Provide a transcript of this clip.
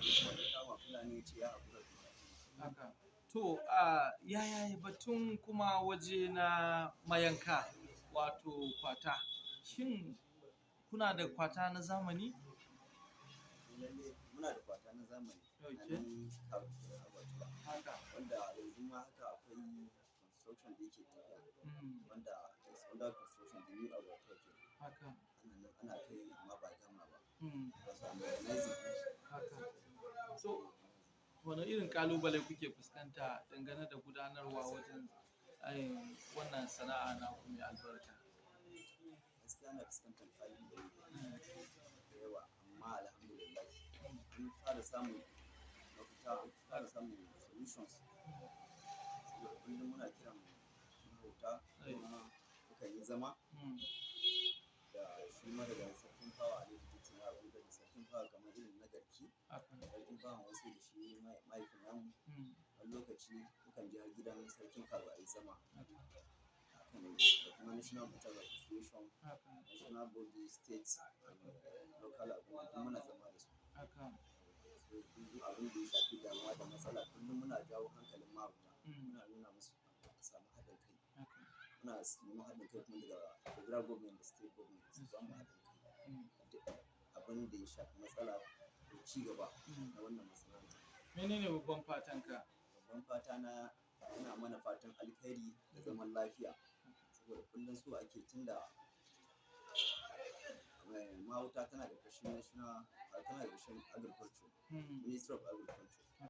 Kuma ta kama Fulani ya ce ya haƙura, to. Haka. To, a yaya batun kuma waje na mayanka, wato kwata? Shin kuna da kwata na zamani? Lalle muna da kwata na zamani a nan Karu Abattoir, wanda yanzu ma haka akwai construction da yake tafiya, wanda is under construction, the new abattoir kenan. Ana nan ana kai, amma ba gama ba. Ba su modernizing ɗin shi. Haka. So, wane irin ƙalubale kuke fuskanta dangane da gudanarwa wajen wannan sana'a naku mai albarka? Gaskiya ana fuskantar ƙalubale da yawa, amma alhamdulillah an fara samun mafita, an fara samun solutions. Saboda kullum muna kiran mahauta, kuma mukan yi zama da shi marigayi Sarkin Fawa Alhaji Datti na Abuja, da Sarkin Fawa kamar irin na Garki, Sarkin Fawan wasu, da shi mahaifin namu. Wani lokaci mukan je har gidan Sarkin Karu a yi zama. Hakan da kuma National Butchers Association, national body, state and local abu, duk muna zama da su. So duk abin da ya shafi damuwa da matsala, kullum muna jawo hankalin mahauta. Muna nuna musu a samu haɗin kai. Muna neman haɗin kai kuma daga federal government da state government su bamu haɗin kai. Duk abin da ya shafi matsala ko ci gaba na wannan masana'anta. Menene babban fatanka? Babban fata na, ina mana fatan alkhairi da zaman lafiya. Saboda kullum so ake, tunda mahauta tana ƙarƙashin national, tana ƙarƙashin agriculture, Ministry of Agriculture.